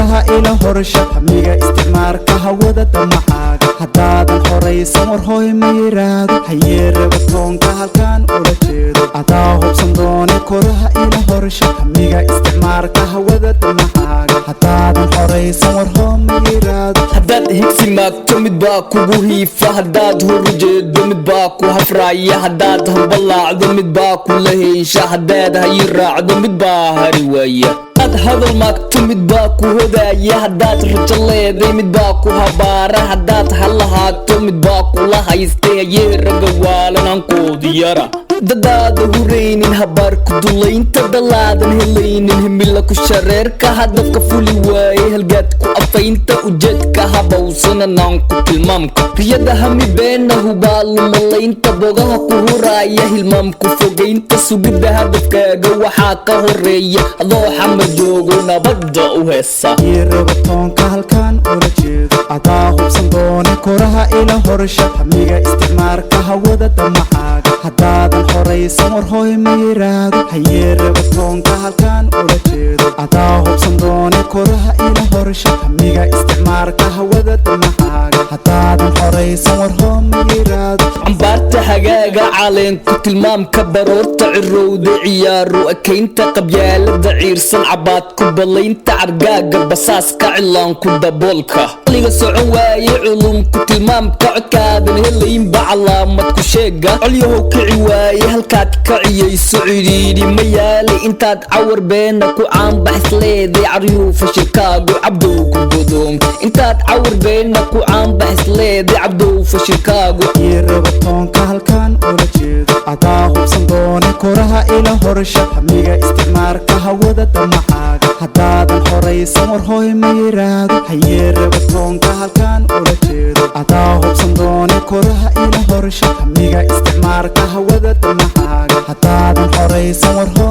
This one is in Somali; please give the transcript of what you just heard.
Koraha ila horsha, hamiga isticmaarka hawada damacaaga. Haddaadan xoraysan, war hooy ma yiraahdo. Hayee rabatoonka halkaan ula jeedo, adaa hubsan doone. Koraha ila horsha, hamiga isticmaarka hawada damacaaga. Haddaadan xoraysan, war hoo ma yiraahdo. Haddaad higsi maagto, mid baa kugu hiifa. Haddaad horujeedo, mid baa ku hafraaya. Haddaad hambalaacdo, mid baa kula heysha. Haddaad hayi raacdo, mid baa hari waaya. Haddaad hadal maagto, mid baa ku hodaaya. Haddaad rajo leeday, mid baa ku habaara. Haddaad halahaato, mid baa kula haystay. Hayee raga waalan hankoodi yara. Dadaada huraynin habaar ku dulaynta, dalaadan helaynin himila ku shareerka, hadafka fuli waaye halgaad ku afaynta, ujeedka habowsananaan ku tilmaamka, riyada hami beena hubaalu malaynta, bogaha ku huraaya hilmaam ku fogaynta. Sugidda hadafkaaga waxaa ka horeeya adoo xama joogo nabadda u heesa. Iyo rabatoonka halkaan ula jeedo, adaa hubsan doone. Koraha ila horsha, hamiga isticmaarka hawada damacaaga. Haddaadan xoraysan, war hooy ma yiraahdo. Hayee rabatoonka halkaan ula jeedo, adaa hubsan doone. Koraha ila horsha, hamiga isticmaarka hawada damacaaga. Haddaadan xoraysan, war hoo ma yiraahdo. Cambaarta hagaaga, caleenku tilmaamka, baroorta cirowda, ciyaaru ekaynta, qabyaalada ciirsan, cabaad ku balaynta, cargaaga basaaska, cilaanku daboolka, liga socon waaye, culumku tilmaamka, codkaadan helaynba calaamad ku sheega, colyahow kici waaye halkaad kaciyayso, cidhiidhi ma yaali intaad cawar beena ku caanbax isleeday, caryuu fashilkaagu cabdow ku godoom. Intaad cawar beena ku caanbax isleeday, cabdow fashilkaagu. Iyo rabatoonka halkaan ula jeedo, adaa hubsan doone. Koraha ila horsha, hamiga isticmaarka hawada damacaaga. Haddaadan xoraysan, war hooy ma yiraahdo. Hayee rabatoonka halkaan ula jeedo, adaa hubsan doone. Koraha ila horsha, hamiga isticmaarka hawada damacaaga. Haddaadan xoraysan, war hoo